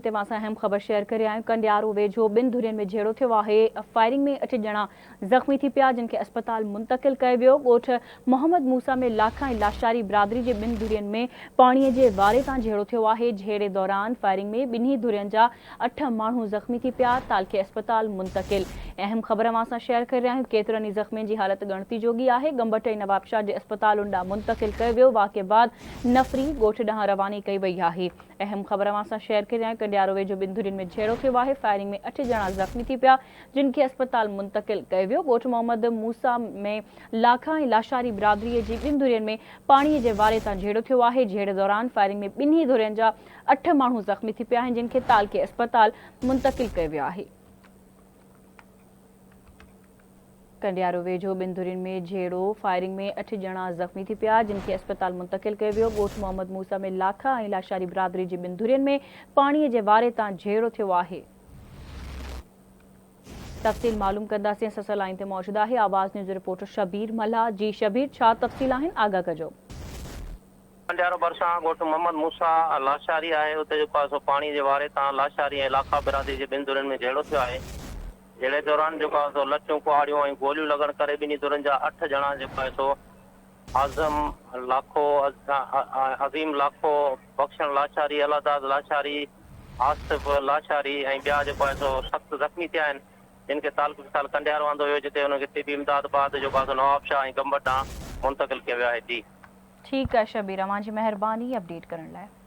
تي اوهان سان اهم خبر شيئر ڪري رهيا آهيون ڪنڊيارو ويجهو ٻن ڌرين ۾ جهيڙو ٿيو آهي فائرنگ ۾ اٺ ڄڻا زخمي ٿي پيا جن کي اسپتال منتقل ڪيو ويو ڳوٺ محمد موسيٰ ۾ لاکا ۽ لاشاري برادري جي ٻن ڌرين ۾ پاڻي جي واري تان جهيڙو ٿيو آهي جهيڙي دوران فائرنگ ۾ ٻنهي ڌرين جا اٺ ماڻهو زخمي ٿي پيا تعلقي اسپتال منتقل اهم خبر اوهان سان شيئر ڪري رهيا آهيون ڪيترن ئي زخمين جي حالت ڳڻتي جوڳي آهي گمبٽ ۽ نوابشاهه جي اسپتالن ڏانهن منتقل ڪيو ويو واقعي بعد نفري ڳوٺ ڏانهن رواني ڪئي وئي آهي. اهم خبر اوهان سان شيئر ڪري رهيا آهيون ڪنڊيارو ويجهو ٻن ڌرين ۾ جهيڙو ٿيو آهي فائرنگ ۾ اٺ ڄڻا زخمي ٿي پيا جن کي اسپتال منتقل ڪيو ويو ڳوٺ محمد موسيٰ ۾ لاکا ۽ لاشاري برادري جي ٻن ڌرين ۾ پاڻي جي واري تان جهيڙو ٿيو آهي جهيڙي دوران فائرنگ ۾ ٻنهي ڌرين جا اٺ ماڻهو زخمي ٿي پيا آهن جن کي تعلقي اسپتال منتقل ڪيو ويو آهي. ڪنڊيارو ويجهو ٻن ڌرين ۾ جهيڙو، فائرنگ ۾ اٺ ڄڻا زخمي ٿي پيا، جن کي اسپتال منتقل ڪيو ويو، ڳوٺ محمد موسيٰ ۾ لاکا ۽ لاشاري برادري جي ٻن ڌرين ۾ پاڻي جي واري تان جهيڙو ٿيو آهي. تفصيل معلوم ڪنداسين، اسان سان لائين تي موجود آهي آواز نيوز جو رپورٽر شبير ملاح، جي شبير ڇا تفصيل آهن آگاهه ڪجو. ڪنڊيارو ڀرسان ڳوٺ محمد موسيٰ لاشاري آهي، اتي جيڪو آهي سو پاڻي جي واري تان لاشاري ۽ لاکا برادري جي ٻن ڌرين ۾ جهيڙو ٿيو آهي. جهيڙي دوران جيڪو آهي سو لٺيون، ڪهاڙيون ۽ گوليون لڳڻ ڪري ٻنهي ڌرين جا اٺ ڄڻا جيڪو آهي سو اعظم لاکو، عظيم لاکو، بخشڻ لاشاري، الله داد لاشاري، آصف لاشاري ۽ ٻيا جيڪو آهي سو سخت زخمي ٿيا آهن، جن کي تعلقي اسپتال ڪنڊيارو آندو ويو، جتي انهن کي طبي امداد بعد جيڪو آهي سو نوابشاهه ۽ گمبٽ ڏانهن منتقل ڪيو ويو آهي. جي. ٺيڪ آهي شبير اوهان جي مهرباني اپڊيٽ ڪرڻ لاء.